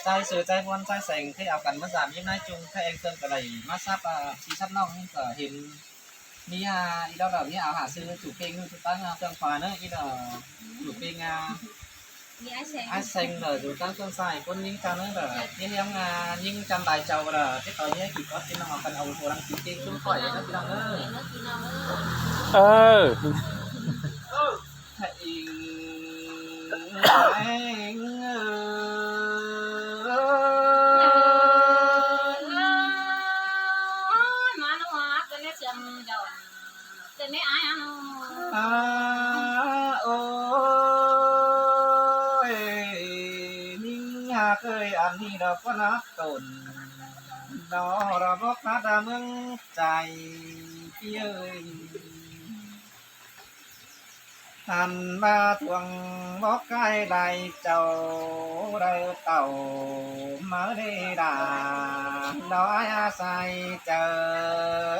ໃຈເສືອ ໃຈບວນ ໃຈແສງ ເຄີຍເອົາກັນມາສາມຍິ້ມນາຍຈຸງ ໃຈແອງເຄື່ອງກະໄດ້ມາຊັບ ອາ ຊີຊັບນ້ອງ ກະເຫັນມີ ອາ ອີດອກດອກ ມີເອົາຫາຊື້ຖືເກັ່ງຢູ່ ຖືຕັ້ງເຄື່ອງຄວາເນີ ອີດອກ ຖືເກັ່ງ ອາ ມີອ້າຍແສງ ອ້າຍແສງເດີ ຖືຕັ້ງເຄື່ອງຊາຍ ຄົນຍິງເຈົ້າເນີ ເດີ ມີຮຽງ ອາ ຍິງຈຳຫຼາຍເຈົ້າເດີ ຕິດຕໍ່ເມຍກີ່ກັອດ ພີ່ນ້ອງເອົາກັນ ເອົາໂຫລັງຖືເກັ່ງຈຸ້ມຂ້ອຍເດີ ພີ່ນ້ອງເດີ ເອີ ພະເອກ ໂອ້ຍ ຍິງຫາເຄີຍ ອັນນີ້ດອກກະນັບຕົນ ດອກລະບໍ່ຂາດເມືອງໃຈ ເອີຍ. ອັນມາທວງບໍ່ກາຍໄດ້ເຈົ້າ ໄດ້ເຕົ້າມາເດດາ ລອຍອາໄສເຈີ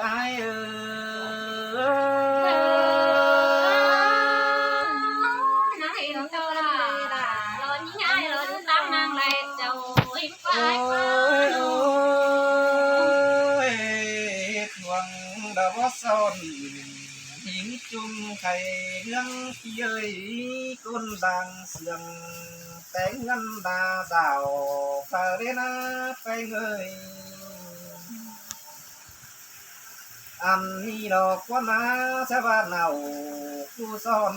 ອ້າຍເອີຍ ນາງເອງເຈົ້າລະ ລອຍອາໄສເຈີອ້າຍເອີຍ ໂອ້ຍ ໂອ້ຍ ທວງດາວບໍ່ສອນ ຫິງຈຸ່ມໄຂ່ເຮືອງ ເອີຍ ກົ້ນດາງເຊື່ອງ ແຕ່ງເງິນດາດາວ ເອີ ເດນາແປ້ງເອີຍ ອັນນີ້ດອກຄວາມນາຊະບານເອົາ ຜູ້ສອນ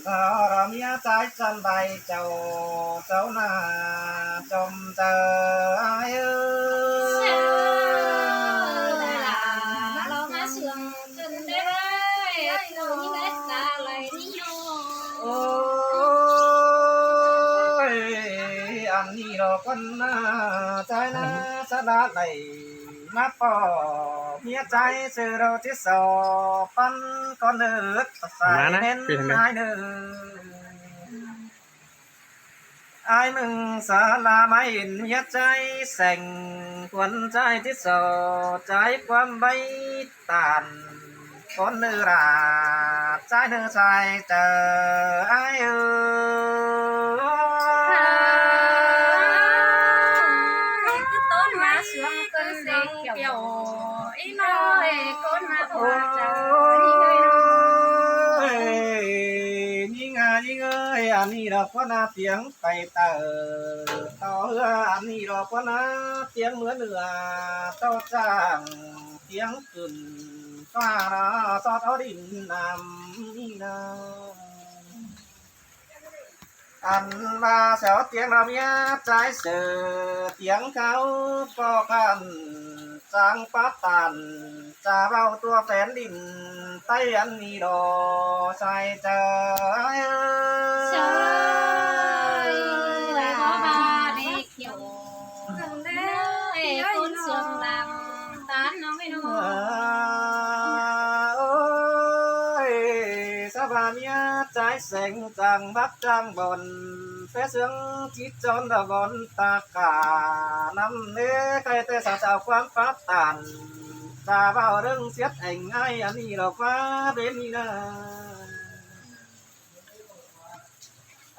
ລາວລາວເມຍຈາຍຈັນໄດເຈົ້າ ເຈົ້າໜ້າຈອມເຈີອ້າຍເອີຍ ລາວມາເຊື່ອງ ໂອ້ຍ ອັນນີ້ດອກຄວັນນາ ຈາຍນາສະຫຼາໄຫຼ ມາພໍ້ເມຍຈາຍ ເຊີໂຣຕິໂສ ປັນກ່ອນເດີ ສາຍແມ່ນອ້າຍເດີ ອ້າຍມຶງສາລາມາເຫັນເມຍຈາຍແສງ ຄວັນຈາຍຕິໂສ ຈາຍຄວາມໄວ ຕານ ຄົນເນີລາ ຊາຍເນີຊາຍເຈີອ້າຍເອີຍ ຄືຕົ້ນມາເຊື່ອງເກີນເດກຽວ ອີນ້ອຍຄົນມາໂອ້ຍ ຍິງອາຍິງເອີຍ ອັນນີ້ດອກຄວັນນາຕຽງໄປເຕີ ຕໍ່ເຮືອ ອັນນີ້ດອກຄວັນນາຕຽງເມືອເໜືອ ຕໍ່ຈ້າງ ຕຽງຂຶ້ນຟ້ານາ ຊອດເອົາດິນນ້ຳນີ້ນາ ອັນວ່າເສົາຕຽງລະເມຍຈາຍເສີ ຕຽງເຂົາກໍຄັນ ຈາງປາຕານ ຈາເວົ້າຕົວແຜ່ນດິນໃຕ້ ອັນນີ້ດອກຊາຍເຈີເອີຍ ເອີຍ ເອີຍ ຄົນເຊື່ອງຫຼັງຕານນ້ອງເອີຍ ໂອ້ຍ ສະບາເມຍຈາຍແສງ ຈາງບັກຈາງບ່ອນ ແປເຊື່ອງຈິດຈອນດາບ່ອນຕາການຳເນ ໃກ້ແຕ່ສາວຄວາມປາດຕານ ຈາເວົ້າເລື່ອງສຽດແອງງ່າຍ ອັນນີ້ດອກວ່າເປັນນີ້ນາ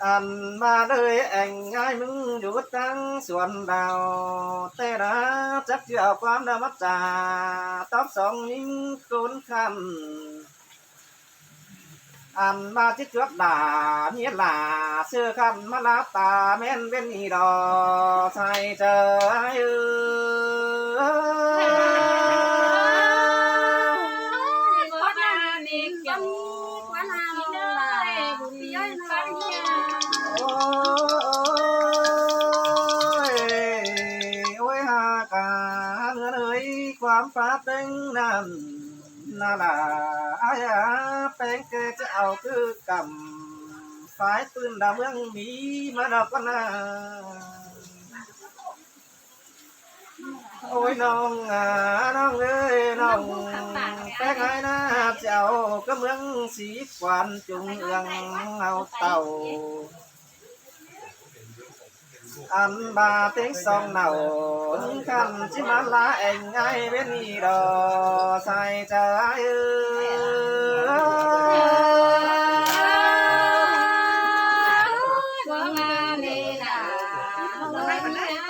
ອັນມາເລີຍແອງງ່າຍ ມຶງຢູ່ທາງສວນດາວ ແຕ່ລະຈັກເທື່ອຄວາມດາມັດຈາ ຕອບສອງຍິງໂກນຄັນ ອັນມາຈິດຈວດຫຼາ ເມຍຫຼາ ເຊື່ອຄັນມາລາຕາ ແມ່ນເປັນນີ້ດອກຊາຍເຈີເອີຍ ໂອ້ຍ ໂອ້ຍ ຫາກາເຮືອນເອີຍ ຄວາມປາດເຕັງນັ້ນ ນາລາ ອາຍາ ແປງແກຈະເອົາຄືກຳ ຝາຍຕື່ນດາເມືອງມີມາດອກກະນາ ໂອ້ຍ ນ້ອງອາ ນ້ອງເອີຍ ນ້ອງແປງອາຍນາ ຈະເອົາກະເມືອງສີຂວັນ ຈຸງເອື້ອງເອົາເຕົ້າ ອັນບາເຕັງສອງເນົ່າ ຄັນຈິມາລາແອງງ່າຍເວັນນີ້ດອກຊາຍເຈີເອີຍ ໂອ້ຍ ບໍ່ມາເນລາ ບໍ່ມາເນລາ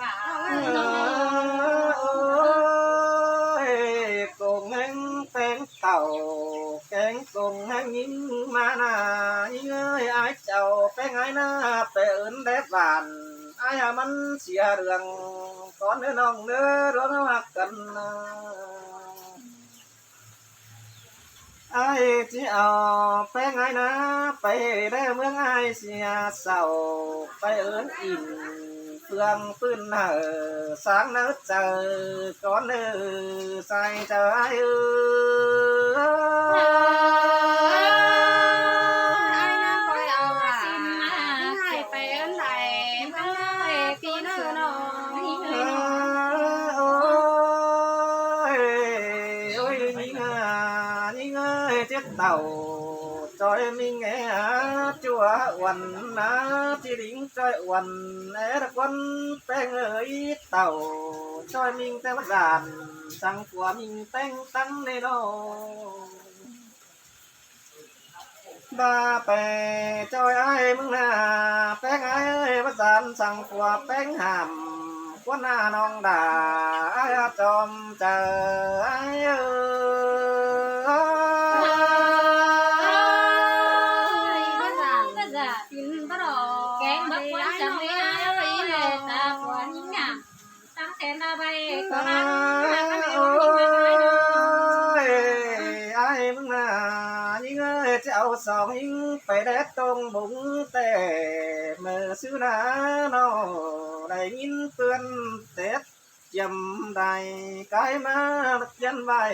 ໂອ້ຍ ກົງແຫ່ງແປ້ງເຕົ້າ ແກງກົງແຫ່ງຍິງມານາ ຍິງເອີຍ ອ້າຍເຈົ້າແປ້ງອ້າຍນາ ໄປເອີ້ນແດດຫວານ ອ້າຍຫາມັນເສຍເລື່ອງ ກ່ອນເດີນ້ອງເດີ ດວງເຮົາຮັກກັນນາ. ອ້າຍຊິເອົາແປ້ງອ້າຍນາ ໄປແດ່ເມືອງອ້າຍເສຍເສົ້າ ໄປເອີ້ນອິນເຟືອງຟືນໃຫ້ ສາງເນີດໃຈກ່ອນເດີ ສາຍໃຈເອີຍ. ອ້າຍນາ ຂ້ອຍເອົາຫຼ້າ ຊິນມາໃຫ້ໄປເອີ້ນໄດ້ ເອີ ພີ່ເນີນ້ອງ ໂອ້ຍ ໂອ້ຍ ຍິງເອີຍ ຍິງເອີຍ ເຈັບເຕົ້າ ຈ່ອຍມິງແອ ຈົວອວນນາ ທີ່ລິງຈ່ອຍອວນແອ ຕະກວນແປ້ງເອີຍ ເຕົ້າ ຈ່ອຍມິງແຕ່ວ່າດານ ສັງຂົວມິງແຕ່ງຕັ້ງໃນນ້ອງ. ບາແປຈ່ອຍອ້າຍມຶງນາ ແປ້ງອ້າຍເອີຍ ປະສານສັງຂົວແປ້ງຫ້າມ ຄວນໜ້ານ້ອງດາ ອ້າຍຈອມໃຈອ້າຍເອີຍ. ປະສານປະສານ ກິນປະດອກ ແກງບັກຄວນຈຳເອຍ ຕາຂວາຍງາມ ຕັ້ງແຕ່ນາໃບກໍລາ ໂອ້ຍ ອ້າຍມຶງນາຍິງເອີຍ ຈະເອົາສອງຍິງໄປແດດຕົງບຸງ ແຕ່ເມື່ອຊື່ນານ້ອງ ໄດ້ຍິນເປື້ອນເຕັດຈຽມໄດ້ ກາຍມາຂຽນໄວ້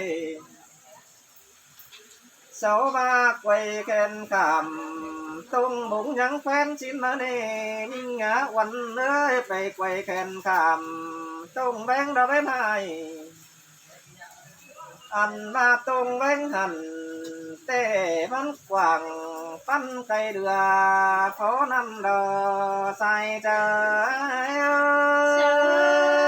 ເຊົາມາໄກວແຂນຂ້າມ ຕົງບຸງຍັງແຂວນຊິນມາເນ ມິງຫາວັນເອີຍ ໄປໄກວແຂນຂ້າມ ຕົງແວງດອກໄມ້ ອັນມາຕົງແວງຫັ້ນ ແຕ່ມັນກວ້າງ ປັນໄກເດືອ ພໍນຳດອກ ສາຍໃຈເອີຍ.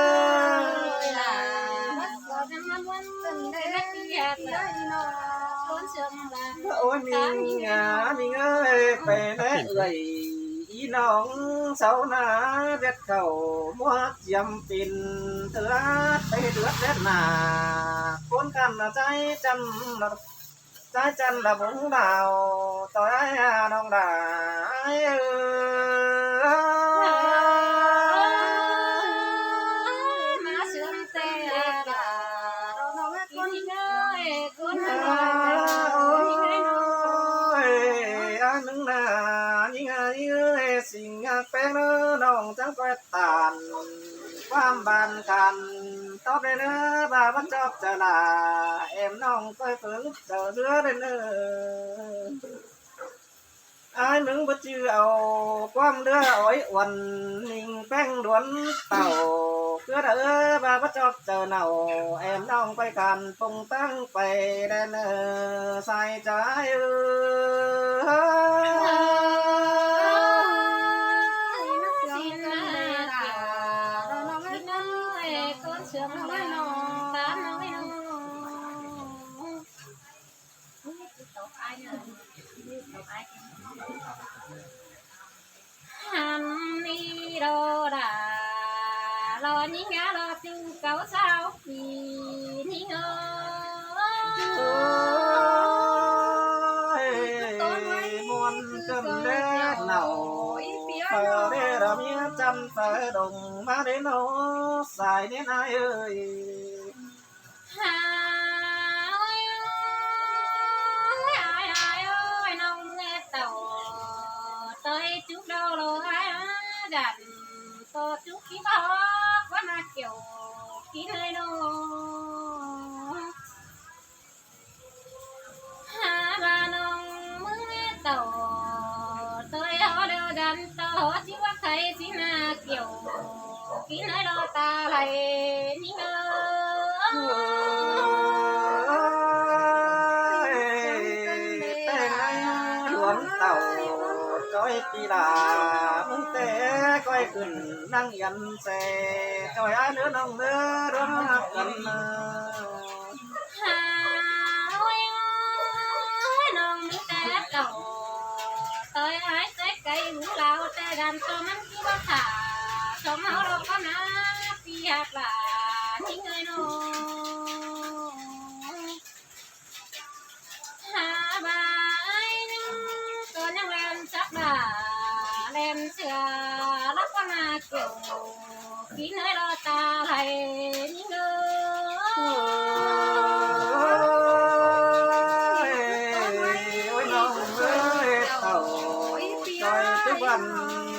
ໂອ້ຍ ມິງອາ ມິງເອີຍ ໄປແມ່ເອື້ອຍ ອີນ້ອງເຊົານາ ເດັດເຂົ້າມົວຈຽມປິ່ນ ເຖືອໄປເດືອດແດດໜ້າ ຄົນກັນໃຈຈັນ ໃຈຈັນລະບົງດາວ ຕອຍອ້າຍອານ້ອງດາ ອ້າຍເອີຍ ມາເຊື່ອມແຕ່ລາ ນ້ອງຄົນເອີຍ ຄົນເອີຍ ອ້າຍໜຶ່ງນາ ຍິງເອີຍ ຊິງຫາກແປງເດີ ນ້ອງຈັງແປ ຕານຄວາມບານກັນ ຕອບໄດ້ເນີ ບ່າວບໍ່ຈອບຈະລາ ແອມນ້ອງກ້ອຍເຜິງເຈົ້າເຫຼືອໄດ້ເນີ ອ້າຍມຶງບໍ່ຈື່ເອົາ ຄວາມເຫຼືອອ້ອຍອວນ ມິງແປ້ງດວນເຕົ້າ ເກືອດາເອີ ບ່າວບໍ່ຈອບເຈົ້າເນົ່າ ແອມນ້ອງກ້ອຍການ ປົງຕັ້ງໄປແດ່ເນີ ສາຍໃຈເອີຍ. ຫັ້ນນີ້ລໍດາ ລໍຍິງອາລໍຈູເກົ້າຊາວປີນີ້ເອີຍ ໂອ້ຍ ມ່ວນຈົນແດດເນົ່າ ເຝົ້າເດລະເມຍຈຳໃສດົງມາເດນໍ ສາຍເນນອາຍເອີຍ. ຫາ ໂອ້ຍ ໂອ້ຍ ອ້າຍ ອ້າຍ ໂອ້ຍ ນ້ອງເມືອເຕົ້າ ຕ້ອຍຈຸກດອກໂລອ້າຍ ດັນຕໍ່ຈຸກທີ່ບອກວ່າມາກ່ຽວກິນເອີຍນ້ອງ ຫາວ່ານ້ອງເມືອເຕົ້າ ໂຕຍເຮົາເດີດັນຕໍ່ ຊິວ່າໃຜຊິມາກ່ຽວ ກິນໃຫ້ລໍຕາໄຫຼນີ້ເອີຍ ແປ້ງໄອ້ຫຼວງເຕົ້າ ຈ້ອຍປີລາ ມຶງແຕ່ກ້ອຍຂຶ້ນນັ່ງຢັນແຊ ຈ້ອຍອ້າຍເດີນ້ອງເດີ ດວງຮັກກັນນາ. ຫາ ໂອ້ຍ ໂອ້ຍ ນ້ອງມີແຕ່ເກົ່າ ຕ່ອຍອ້າຍແຕ່ໄກຫູລາວ ແຕ່ດານຕໍ່ມັນທີ່ວ່າຖ້າ ສອງເຮົາດອກກໍນາ ທີ່ຮັກຫຼານນີ້ເອີຍນ້ອງ ຫາວ່າອ້າຍຍັງ ກໍຍັງແລ່ນຈັບຫຼ້າ ແລ່ນເຊື່ອ ແລ້ວກໍມາກ່ຽວ ກິນເອີຍລໍຕາໄຫຼນີ້ເອີຍ ໂອ້ຍ ໂອ້ຍ ນ້ອງເອີຍເຕົ້າ ຈ່ອຍທຸກວັນ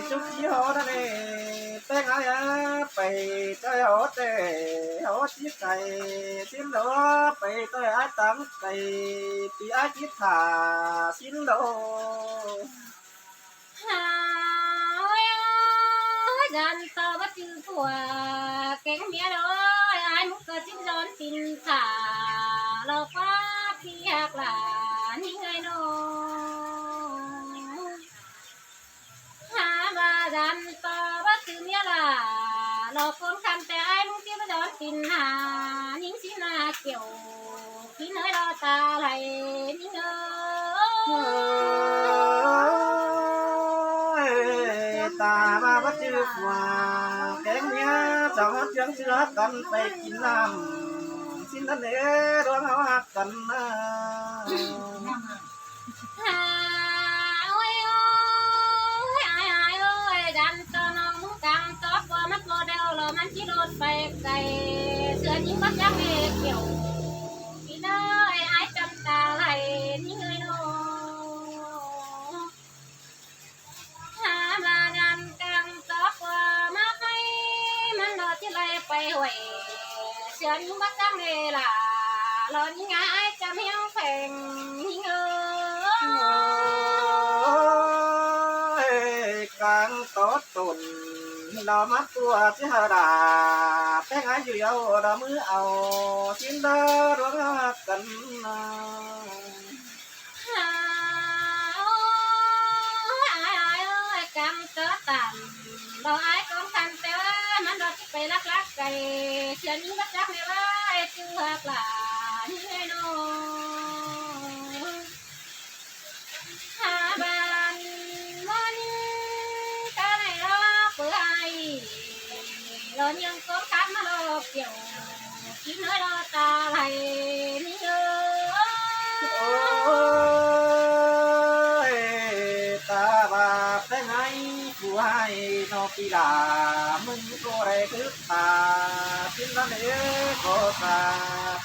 ທຸກທີ່ຮອດນັ້ນເອ ແປ້ງອ້າຍອາ ໄປຈ່ອຍຮອດແຕ່ຮອດທີ່ໄກ ຊິນໂດ ໄປຕ່ອຍອ້າຍຕາງໄກ ທີ່ອ້າຍຄິດຖ້າ ຊິນໂດ. ຫາ ໂອ້ຍ ໂອ້ຍ ຢ້ານຕໍ່ບໍ່ຈື່ຜົວ ແກງເມຍເດີ ອ້າຍ ມຶງເກີດຊິນດອນຕິນຖ້າ ລອກວ່າທີ່ຮັກຫຼານນີ້ເອີຍນ້ອງ ຫາວ່າຢ້ານຕໍ່ບໍ່ຈື່ເມຍຫຼາ ລອກຄົນຄັນແຕ່ອ້າຍ ມຶງຊິມາດອນຕິນຫາ ຍິງຊິມາກ່ຽວ ກິນເອີຍລໍຕາໄຫຼນີ້ເອີຍ ໂອ້ຍ ຕາວ່າບໍ່ຈື່ຜົວ ແກງເມຍ ເຈົ້າເຮືອນເທື່ອງເຊື່ອກັນໄປກິນນ້ຳ ຊິນນັ້ນເອ ດວງເຮົາຮັກກັນນາ. ຫາ ໂອ້ຍ ໂອ້ຍ ອ້າຍ ອ້າຍເອີຍ ຢ້ານຕໍ່ນ້ອງມຶງກາງຕອບ ວ່າມັນບໍ່ແດວ ລະມັນຂີ່ລົດໄປໄກ ເຊື່ອຍິງບໍ່ຈັກເອກ່ຽວ ພີ່ເອີຍ ອ້າຍຈຳຕາໄຫຼນີ້ເອີຍນ້ອງ. ຫາວ່ານຳກາງຕອບວ່າມາໄປ ມັນບໍ່ຊິໄຫຼໄປຫ້ວຍ ເຊື່ອຍິງບໍ່ຈັກເວລາ ລອຍິງອາຍຈະແມວແພງຍິງເອີຍ ກາງຕອບຕົນ ລາມາຕົວະຊິຫາດາ ແພງອາຍຸເຍົາ ລາມືເອົາ ຊິນດາດວງຮັກກັນນາ. ຫາ ໂອ້ຍ ອ້າຍ ອ້າຍເອີຍ ກຳເກີດຕາມ ບໍ່ອາຍກອງທັນແຕ່ວ່າ ມັນບໍ່ຊິໄປລັກລັກໄກ ເຊື່ອຍິງບໍ່ຈັກແມ່ວ່າ ຈື່ຮັກຫຼານເອີຍນ້ອງ ຫາບ້ານບໍ່ຍິງກະໄດ້ລອເປີໃຫ້ ລອຍັງກອງທັນມາລອກ່ຽວ ກິນເອີຍລໍຕາໄຫຼນີ້ເອີຍ ໂອ້ຍ ຕາບາບແທ້ໄງຜູ້ຮ້າຍນໍ ປີລາ ມຶງກໍໄດ້ຖືກຕາ ກິນລະເນກໍຕາ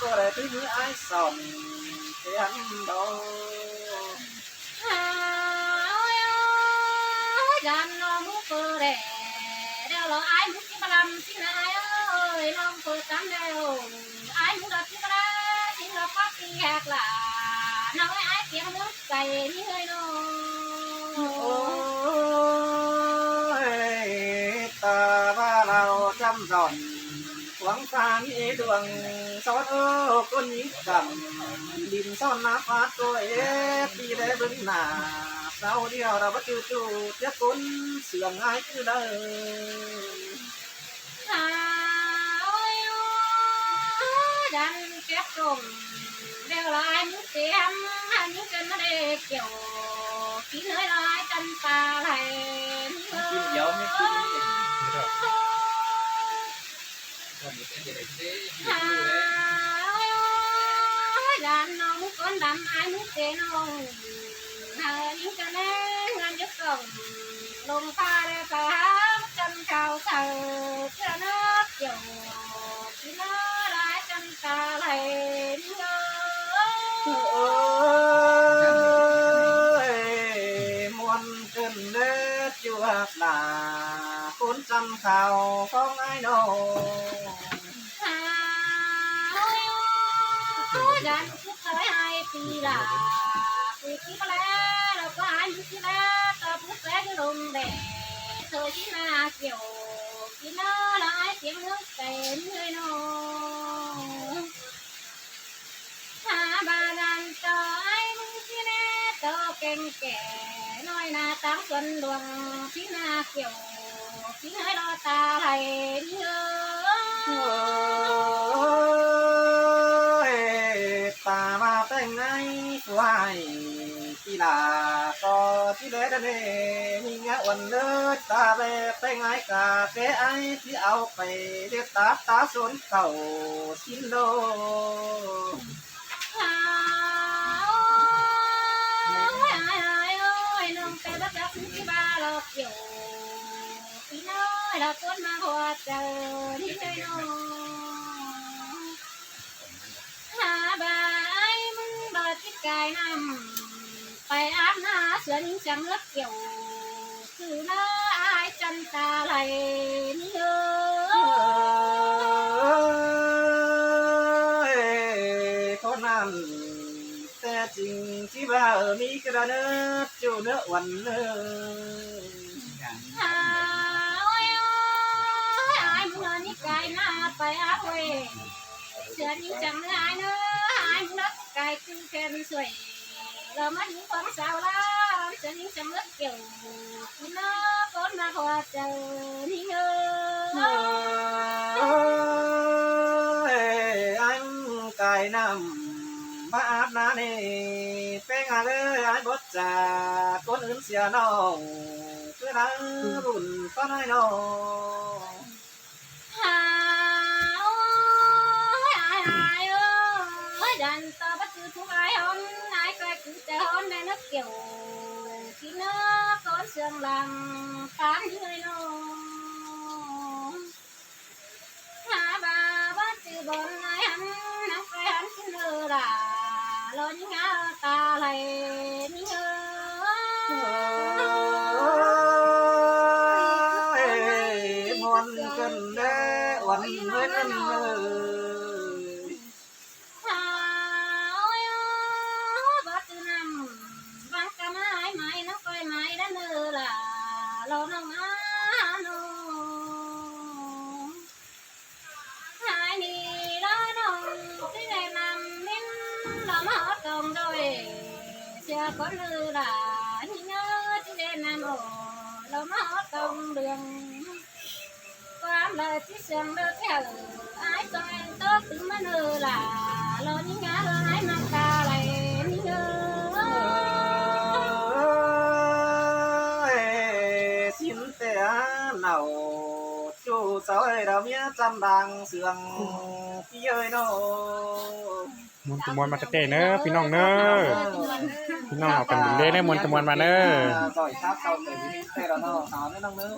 ກໍໄດ້ຖືກມືອ້າຍສອນ ແຕ່ຫັ້ນດອກ. ຫາ ໂອ້ຍ ໂອ້ຍ ຢ້ານນ້ອງມຶງເປີແດ່ ດຽວລະອາຍມຶງຊິມາລຳຊິນາ ອ້າຍເອີຍ ນ້ອງເປີຕາມແລ້ວ ອາຍມຶງດອກຊິມາລາ ຊິນດອກຄວາມທີ່ຮັກຫຼາ ນ້ອງເອີຍ ອາຍຕຽມເມືອໄກນີ້ເອີຍນ້ອງ ໂອ້ຍ ຕາວ່າລາວຈຳດອນ ຂວາງຕາມີດວງ ສອນເອີ ຄົນຍິງກຳ ດິນສອນໜ້າຟາດໂຕເອ ປີແລເບິ່ງໜ້າ ເຊົາດຽວລະບໍ່ຈື່ຈູ ຈະຄົນເຊື່ອງຫາຍຄືໃດ ຫາ ໂອ້ຍ ໂອ້ຍ ດັນເກັບສົມ ດຽວລະອາຍມີຕຽມ ອາຍມີເປັນມະເດກ່ຽວ ກິນເອີຍລາຍຈັນຕາໄຫຼເອີຍ ກິນດຽວ ມີກິນດຽວ ຫາຍ ດານນ້ອງຄົນດຳ ອາຍມີເຈນ້ອງ ເຮີຍຍິງກະແນງເງິນຢູ່ກ່ອງ ລົງພາແລະພາຈັນເຂົ້າເຊົາ ເທື່ອນາກໂຍ ກິນເອີຍລາຍຈັນຕາໄຫຼເອີຍ ເອີຍ ມ່ວນຂຶ້ນເດີຈຸຮັກຫຼ້າ ຄົນຈຳຂ່າວຂອງອ້າຍນ້ອງ ຫາຍ ຢ້ານຄືເຄີຍໃຫ້ຕີຫຼ້າ ຄືທີ່ບໍ່ແລ ລາວກໍຫາຍຢູ່ທີ່ລາ ກໍຜູ້ແສຢູ່ລົມແດດ ເຄີຍທີ່ນາກ່ຽວ ກິນເອີຍລາຍສຽງເລື່ອງແສນເອີຍນ້ອງ ຫາບາດານຕໍ່ອ້າຍມຶງຊິແນ່ ຕໍ່ແກ່ງແກ່ນ້ອຍໜ້າຕາງສວນຫຼວງ ທີ່ນາກ່ຽວ ທີ່ໃຫ້ລໍຕາໄຫຼເອີຍ ຕາມາແຕ່ງໃນສວຍ ທີ່ລາກໍທີ່ແລດະເນ ຍິງອາອ່ອນເລີດ ຕາແບບແຕ່ງໃນກາແຕ່ອ້າຍ ທີ່ເອົາໄປເຮັດຕາ ຕາສົນເຂົ້າ ຊິນໂລ ຫາຍ ຫາຍ ຫາຍ ເອີຍ ນ້ອງແຕ່ບໍ່ຈັກຊິວ່າລອກຢູ່ ພີ່ນ້ອຍລະຄົນມາຫົວໃຈນີ້ເອີຍນ້ອງ ຫາບາຍມຶງບໍ່ຕິດກາຍນ້ຳ ໄປອາບນ້ຳເສືອຍິງຈຳເລິກກ່ຽວ ຄືເນີອ້າຍຈັນຕາໄຫຼນີ້ເອີຍ ເອີຍ ຄົນນັ້ນແທ້ຈິງທີ່ວ່າມີກະເນີດຢູ່ເນີວັນເນີ ຫາ ໂອ້ຍ ໂອ້ຍ ອ້າຍມຶງເນີນີ້ກາຍໜ້າໄປອາເວ ເສືອຍິງຈັງເນີອ້າຍເນີ ອ້າຍມຶງເນີກາຍຄືແຄນສວຍ ລາວມາຍິງຂອງສາວລາວ ເສືອຍິງຈັງເລີກກ່ຽວ ເນີຄົນມາຂໍເຈີນີ້ເອີຍ ເອີຍ ອ້າຍກາຍນ້ຳມາອາບນ້ຳນີ້ ເປັນຫຍັງເອີຍ ອ້າຍບໍ່ຈາຄົນອື່ນເສຍນ້ອງ ຄືນາງລຸ້ນຕອນນ້ອຍນ້ອງ ຫາ ໂອ້ຍ ອ້າຍ ອ້າຍເອີຍ ຢ້ານຕໍ່ບໍ່ຖືກຜູ້ອ້າຍຮ້ອນ ອ້າຍກາຍຄືຈະຮ້ອນໄດ້ນະກ່ຽວ ທີ່ເນີກອນເຊື່ອງຫຼັງປານເຮືອຍນ້ອງ ຫາວ່າວ່າຈື່ບ່ອນນາຍຫັນ ນາງໄປຫັນຊິເນີຫຼ້າ ລອຍິງຫາຕາໄຫຼນີ້ເອີຍ ມ່ວນກັນແດ່ ອວນເອີຍ ຫາ ໂອ້ຍ ບໍ່ຈື່ນ້ຳ ບາງກະມາຍໄມ້ ນາງໄປໄມ້ດາເນີຫຼ້າ ລອນ້ອງຫານ້ອງ ຫາຍນີ້ລານ້ອງ ຊິແນະນຳມິນລະມາຮອດຕອງດອຍ ເສຍກ່ອນເລີລາຫິງເອີ ຊິແນະນຳອອກລະມາຮອດຕອງເດືອງ ຄວາມເລີຊິເຊື່ອງເລີແຖວ ອ້າຍຊ່ອຍໂຕຄືມາເນີລາ ລອຍິງຫາລາຍມາຕາໄຫຼຫິງເອີ ເອີຍ ຊິນແຕ່ເນົ່າ ຈູ່ເຊົາເອີຍ ດາວເມຍຈຳບາງເຊື່ອງ ພີ່ເອີຍນ້ອງ ມ່ວນຕະມ່ວນມາແຕ່ເດີພີ່ນ້ອງເດີ ພີ່ນ້ອງເຮົາກັນເດີ ມ່ວນຕະມ່ວນມາເດີ ຊ່ອຍຊາດເຊົາເອີຍ ແຕ່ລະນ້ອງ ເອົາເດີນ້ອງເດີ